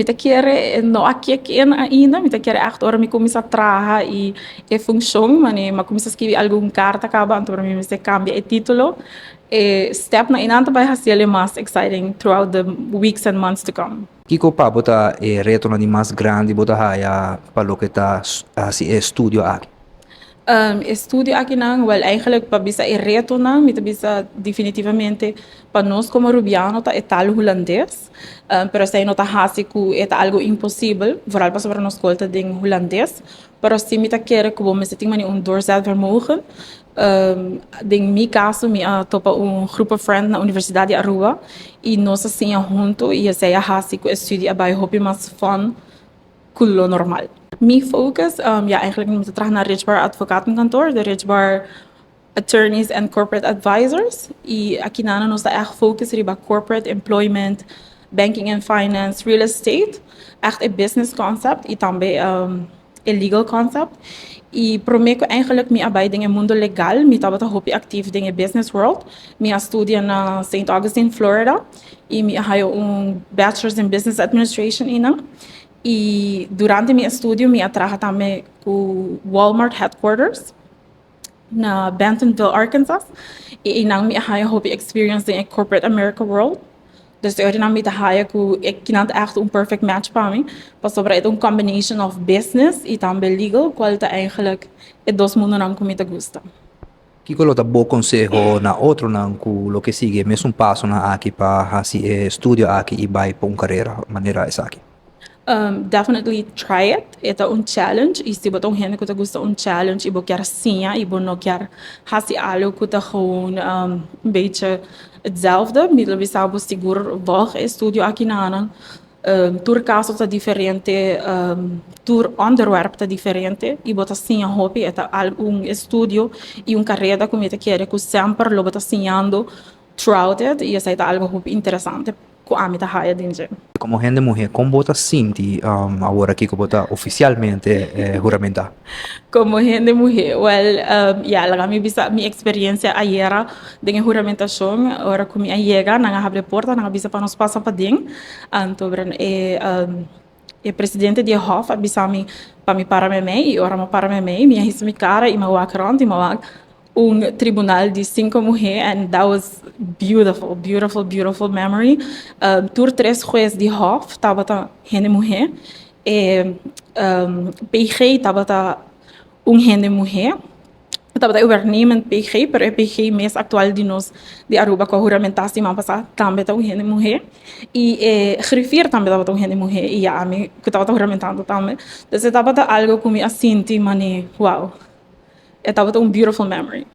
Mi ta kere no a kick in ainda, mi ta kere echt ora mi cuminsa traha y e funcion, mane m'a cuminsa skirbi algun carta caba, anto mi mester cambia e titulo. E step nan einan ta bay haciele mas exciting throughout the weeks and months to come. Kico pa bo ta e reto nan di mas grandi bo ta haya pa loke ta haci e estudio aki? E estudio aki nan, wel, eigenlijk pa bisa e reto nan, mi ta bisa definitivamente pa nos como Rubiano ta e taal Hulandes, pero esey no ta haci cu e ta algo imposibel, vooral pasobra nos scol ta den Hulandes, pero si mi ta kere cu bo mester tin mani un doorzetvermogen. Den mi caso mi a topa un grupo friend na Universidad di Aruba y nos a siña hunto y esey a haci cu e studie a bay hopi mas fun cu lo normal. Mi focus, ja, eigenlijk mi ta traha na Rich Bar Advocatenkantoor, de Rich Bar Attorneys and Corporate Advisors, y aki nan nos ta echt focus riba corporate employment, banking and finance, real estate, echt e business concept y tambe e legal concept. Y prome cu eigenlijk mi a bay den e mundo legal, mi tabata hopi actief den e business world. Mi a studia na St. Augustine, Florida, y mi a haya un Bachelor's in Business Administration einan. Y durante mi estudio mi a traha tambe cu Walmart headquarters na Bentonville, Arkansas. Y einan mi a haya hopi experience den e corporate America world. Dus e ora mi ta haya cu e kinan ta echt un perfect match pa mi. Pasobra e un combination of business y tambe legal, cual ta eigenlijk e dos mundonan cu mi ta gusta. Kico lo ta bo conseho na otronan cu lo kier sigui mesun paso nan aki pa haci e estudio aki y bay pa un carera manera esaki? Definitely try it. E ta un challenge. Y si bo ta un hende cu ta gusta un challenge y bo kier siña y bo no kier haci algo cu ta gewoon een beetje hetzelfde. Mi lo bisa bo sigur volg e estudio aki nan. Tur caso ta diferente, tur onderwerp ta diferente y bo ta siña hopi. E ta un estudio y un carera cu mi ta kere cu semper lo bo ta siñando throughout it y esey ta algo hopi interesante cu ami ta haya den dje. Como hende muhe, con bo ta sinti awor aki cu bo ta oficialmente huramenta? Como hende muhe, well, ja, laga mi bisa mi experiencia ayera den huramentacion, ora cu mi a yega, nan a habri porta, nan a bisa pa nos pasa paden. Anto e presidente di hof a bisa mi pa mi para meimei, y ora m'a para meimei, mi a hisa mi cara y m'a wak rond y m'a wak un tribunal di cinco muhe, and that was beautiful, beautiful, beautiful memory. Tur tres hues di hof tabata hende muhe. E PG tabata un hende muhe. Tabata e waarnemend PG, pero e PG mes actual di nos di Aruba cu a huramenta siman pasa tambe ta un hende muhe. Y e griffier tambe tabata un hende muhe y ja, ami cu tabata huramentando tambe. Dus e tabata algo cu mi a sinti mani, wow. E tabata un beautiful memory.